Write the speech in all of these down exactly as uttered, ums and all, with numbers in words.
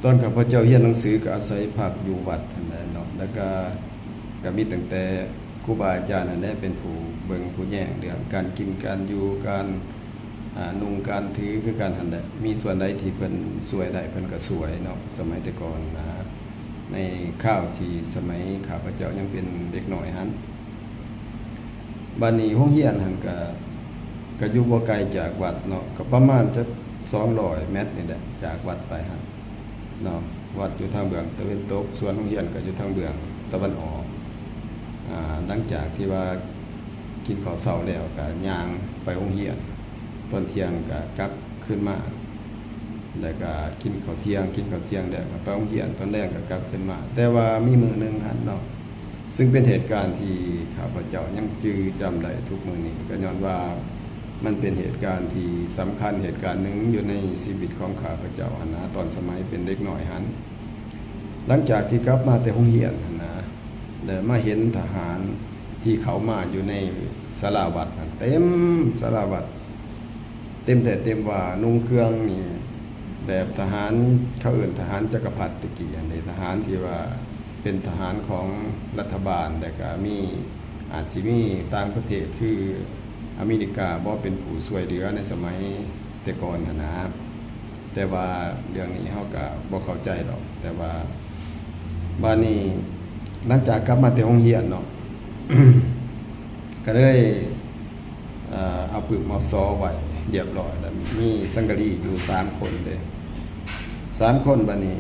ตอนข้าพเจ้าเรียนหนังสือก็อาศัยพักอยู่วัดหั้นแหละเนาะ แล้วก็ ก็มีตั้งแต่ครูบาอาจารย์หั้นแหละเป็นผู้เบิ่งผู้แยงเรื่องการกินการอยู่ การ อ่า นุ่งการถือคือกันหั้นแหละ มีส่วนใดที่เพิ่นช่วยได้เพิ่นก็ช่วยเนาะ สมัยแต่ก่อนนะ ในคราวที่สมัยข้าพเจ้ายังเป็นเด็กน้อยหั้น บัดนี้โรงเรียนหั้นก็ ก็อยู่บ่ไกลจากวัดเนาะ ก็ประมาณจักสองร้อยเมตรนี่แหละ จากวัดไปหั้นเนาะ วัดอยู่ทางเบื้องตะเว็นตก ส่วนโรงเรียนก็อยู่ทางเบื้องตะวันออก อ่า หลังจากที่ว่ากินข้าวเช้าแล้วก็ย่างไปโรงเรียน ตอนเที่ยงก็กลับคืนมา แล้วก็กินข้าวเที่ยง กินข้าวเที่ยงแล้วก็ไปโรงเรียน ตอนแลงก็กลับคืนมา แต่ว่ามีมื้อหนึ่งหั้นเนาะ ซึ่งเป็นเหตุการณ์ที่ข้าพเจ้ายังจื่อจำได้ทุกมื้อนี้ ก็ย้อนว่ามันเป็นเหตุการณ์ที่สำคัญเหตุการณ์หนึ่งอยู่ในชีวิตของข้าพเจ้าหั้นนะ ตอนสมัยเป็นเด็กน้อยหั้น หลังจากที่กลับมาแต่โรงเรียนหั้นนะ แล้วมาเห็นทหารที่เขามาอยู่ในศาลาวัดหั้น เต็มศาลาวัด เต็มแท้เต็มว่า นุ่งเครื่องนี่แบบทหาร เขาเอิ้นทหารจักรพรรดิตะกี้หั้นเด้ ทหารที่ว่าเป็นทหารของรัฐบาล แล้วก็มี อาจสิมีต่างประเทศคืออเมริกาบ่เป็นผู้ช่วยเหลือในสมัยแต่ก่อนหั้นนะ แต่ว่าเรื่องนี้เฮาก็บ่เข้าใจดอก แต่ว่าบัดนี้หลังจากกลับมาแต่โรงเรียนเนาะ ก็เลย เอ่อ เอาปึกเอาซอไว้เรียบร้อยแล้ว มีสังกะรีอยู่สามคนเด้ สามคนบัดนี้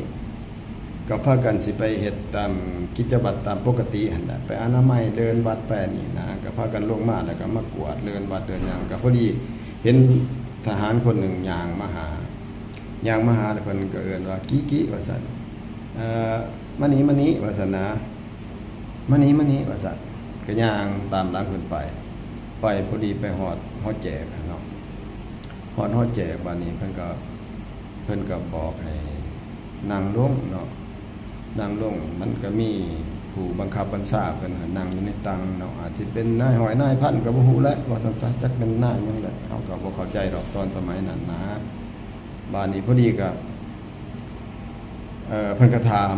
ก็พากันสิไปเฮ็ดตามกิจวัตรตามปกติหั้นแหละ ไปอนามัยเดินวัดไปนี่นะ ก็พากันลงมาแล้วก็มากวาดเดินวัดเดินหยัง ก็พอดีเห็นทหารคนหนึ่งย่างมาหา ย่างมาหาแล้วเพิ่นก็เอิ้นว่า "กิกิ" ว่าซั่น เอ่อ "มานี่ มานี่" ว่าซั่นนะ "มานี่ มานี่" ว่าซั่น ก็ย่างตามหลังเพิ่นไป ไปพอดีไปฮอดหอแจกหั้นเนาะ ฮอดหอแจก บัดนี้เพิ่นก็ เพิ่นก็บอกให้นั่งลงเนาะ นั่งลง มันก็มีผู้บังคับบัญชาเพิ่นหั้นนั่งอยู่ในตังเนาะ อาจสิเป็นนายฮ้อยนายพันก็บ่ฮู้แหละ ว่าซั่นซะ จักเป็นนายหยังแหละ เฮาก็บ่เข้าใจดอกตอนสมัยนั้นนะ บัดนี้พอดีก็ เอ่อ เพิ่นก็ถาม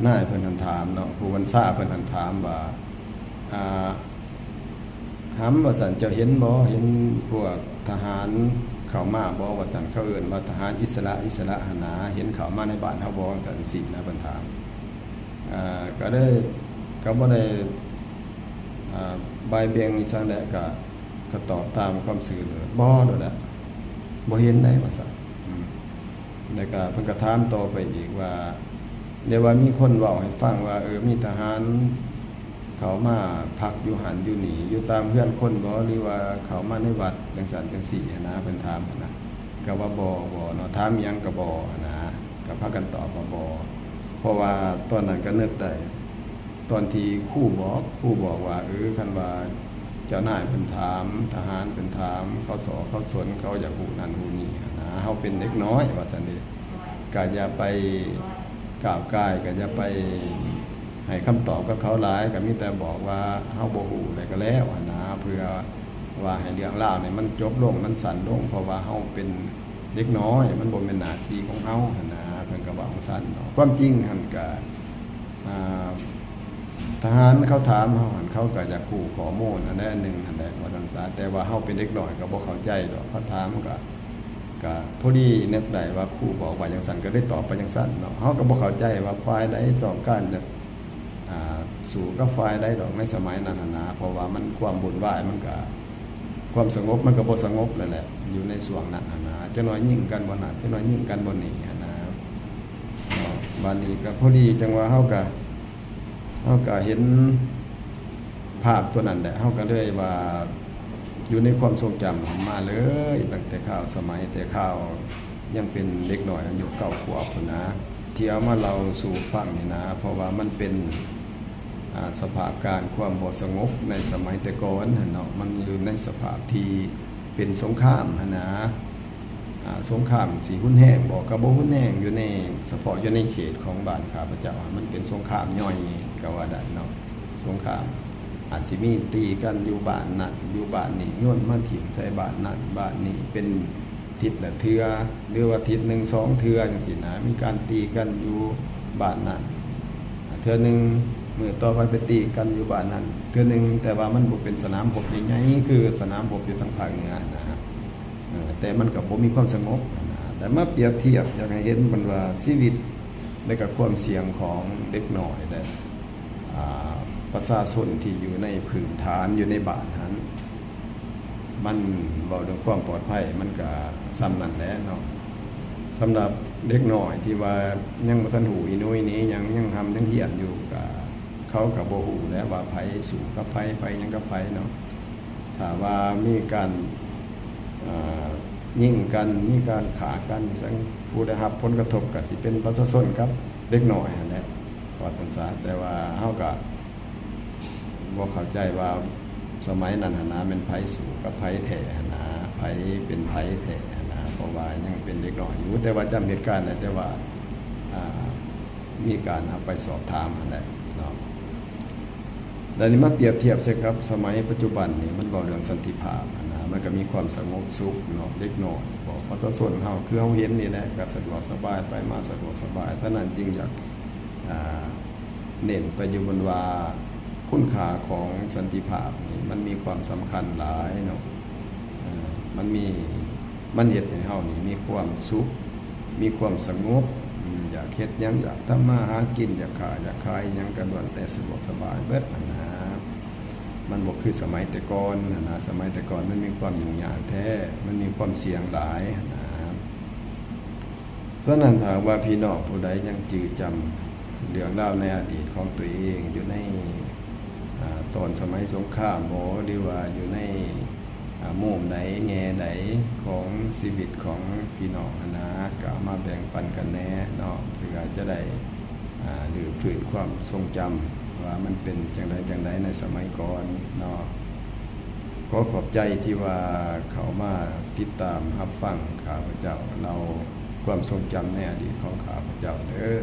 นายเพิ่นหั้นถามเนาะ ผู้บัญชาเพิ่นหั้นถามว่า อ่า "หำ" ว่าซั่น "เจ้าเห็นบ่ เห็นพวกทหารเข้ามาบ่" ว่าซั่น เขาเอิ้นว่าทหารอิสระ อิสระหั้นนะ "เห็นเข้ามาในบ้านเฮาบ่" จั่งซี้นะ เพิ่นถาม อ่า ก็เลย ก็บ่ได้ อ่า บ่ายเบี่ยงอีหยังแหละ ก็ ก็ตอบตามความซื่อเลย "บ่" โลดแหละ "บ่เห็นได้" ว่าซั่น อืม แล้วก็เพิ่นก็ถามต่อไปอีกว่า เรียกว่ามีคนเว้าให้ฟังว่า เออ มีทหารเข้ามาพักอยู่หั้นอยู่นี่ อยู่ตามเฮือนคนบ่ หรือว่าเข้ามาในวัดจั่งซั้นจั่งซี้หั้นนะ เพิ่นถามหั้นนะ ก็ว่าบ่ บ่เนาะ ถามอิหยังก็บ่หั้นนะ ก็พากันตอบว่าบ่ เพราะว่าตอนนั้นก็นึกได้ ตอนที่ครูบอก ครูบอกว่า เออ คันว่าเจ้านายเพิ่นถาม ทหารเพิ่นถาม เขาสอเขาสน เขาอยากฮู้นั่นฮู้นี่หั้นนะ เฮาเป็นเด็กน้อยว่าซั่นเด้ ก็อย่าไปก้าวก่าย ก็อย่าไปให้คำตอบกับเขาหลาย ก็มีแต่บอกว่าเฮาบ่ฮู้แล้วก็แล้วหั้นนะ เพื่อว่าให้เรื่องราวนี่มันจบลง มันสั้นลง เพราะว่าเฮาเป็นเด็กน้อย มันบ่แม่นหน้าที่ของเฮาหั้นนะ เพิ่นก็เว้าจั่งซั้นเนาะ ความจริงหั้นก็ อ่า ทหารเขาถามเฮาหั้น เขาก็อยากฮู้ข้อมูลอันใดอันหนึ่งหั้นแหละ ว่าซั่นซะ แต่ว่าเฮาเป็นเด็กน้อยก็บ่เข้าใจดอก เขาถามก็ ก็พอดีนึกได้ว่าครูบอกว่าจั่งซั้น ก็เลยตอบไปจั่งซั้นเนาะ เฮาก็บ่เข้าใจว่าฝ่ายใดต้องการจะ อ่า สู้กับฝ่ายใดดอกในสมัยนั้นหั้นนะ เพราะว่ามันความวุ่นวายมันก็ ความสงบมันก็บ่สงบแล้วแหละ อยู่ในช่วงนั้นหั้นนะ จักหน่อยยิงกันบ่นั่น จักหน่อยยิงกันบ่นี่หั้นนะ เนาะ บัดนี้ก็พอดีจั่งว่าเฮาก็ เฮาก็เห็นภาพตัวนั้นแหละ เฮาก็เลยว่าอยู่ในความทรงจำมาเลย ตั้งแต่คราวสมัยแต่คราวยังเป็นเด็กน้อยอายุเก้าขวบพู้นนะ ที่เอามาเล่าสู่ฟังนี่นะ เพราะว่ามันเป็น อ่า สภาพการณ์ความบ่สงบในสมัยแต่ก่อนหั้นเนาะ มันอยู่ในสภาพที่เป็นสงครามหั้นนะ อ่า สงครามสิรุนแรงบ่ ก็บ่รุนแรง อยู่ใน เฉพาะอยู่ในเขตของบ้านข้าพเจ้า มันเป็นสงครามย่อยก็ว่าได้เนาะ สงครามอาจสิมีตีกันอยู่บ้านนั้นอยู่บ้านนี้ โยนมาถิ้มใส่บ้านนั้นบ้านนี้ เป็น อาทิตย์ละเทื่อ หรือว่าอาทิตย์หนึ่งสองเทื่อจังซี้นะ มีการตีกันอยู่บ้านนั้น เทื่อหนึ่ง มื้อต่อไปไปตีกันอยู่บ้านนั้น เทื่อหนึ่ง แต่ว่ามันบ่เป็นสนามรบใหญ่ๆ คือสนามรบอยู่ทางภาคเหนือนะ เออ แต่มันก็บ่มีความสงบนะ แต่มาเปรียบเทียบอยากให้เห็นมันว่าชีวิต และก็ความเสี่ยงของเด็กน้อยและ อ่า ประชาชนที่อยู่ในพื้นฐานอยู่ในบ้านหั้น มันเว้าเรื่องความปลอดภัย มันก็ส่ำนั้นแหละเนาะ สำหรับเด็กน้อยที่ว่ายังบ่ทันฮู้อีหนูอีเหน่หยัง ยังร่ำยังเฮียนอยู่ ก็ เขาก็บ่ฮู้แหละว่าไผสู้กับไผ ไผหยังกับไผเนาะ ถ้าว่ามีการ เอ่อ ยิงกัน มีการฆ่ากันจั่งซั้น ผู้ได้รับผลกระทบก็สิเป็นประชาชนกับเด็กน้อยหั้นแหละ ว่าซั่นซะ แต่ว่าเฮาก็บ่เข้าใจว่าสมัยนั้นหั้นนะ แม่นไผสู้กับไผแท้หั้นนะ ไผเป็นไผแท้หั้นนะ เพราะว่ายังเป็นเด็กน้อยอยู่ แต่ว่าจำเหตุการณ์ได้แต่ว่า อ่า มีการเอาไปสอบถามหั้นแหละเนาะ แล้วนี่มาเปรียบเทียบใส่กับสมัยปัจจุบันนี่ มันเว้าเรื่องสันติภาพหั้นนะ มันก็มีความสงบสุขเนาะ เด็กน้อย พวกประชาชนเฮา คือเฮาเห็นนี่แหละ ก็สะดวกสบาย ไปมาสะดวกสบาย ฉะนั้นจึงอยาก อ่า เน้นไปอยู่บนว่าคุณค่าของสันติภาพนี่มันมีความสำคัญหลายเนาะ เอ่อ มันมี มันเฮ็ดให้เฮานี่มีความสุข มีความสงบ อืม อยากเฮ็ดหยัง อยากทำมาหากิน อยากค้าอยากขายหยังก็ล้วนแต่สะดวกสบายเบิดหั้นนะ มันบ่คือสมัยแต่ก่อนหั้นนะ สมัยแต่ก่อนมันมีความยุ่งยากแท้ มันมีความเสี่ยงหลายหั้นนะ ฉะนั้นถ้าว่าพี่น้องผู้ใดยังจื่อจำเรื่องราวในอดีตของตัวเองอยู่ใน อ่า ตอนสมัยสงครามบ่ หรือว่าอยู่ใน อ่า มุมใดแง่ใดของชีวิตของพี่น้องหั้นนะ ก็เอามาแบ่งปันกันแหน่เนาะ เพื่อจะได้ อ่า รื้อฟื้นความทรงจำว่ามันเป็นจั่งใดจั่งใดในสมัยก่อนเนาะ ขอขอบใจที่ว่าเข้ามาติดตามรับฟังข้าพเจ้าเล่าความทรงจำในอดีตของข้าพเจ้าเด้อ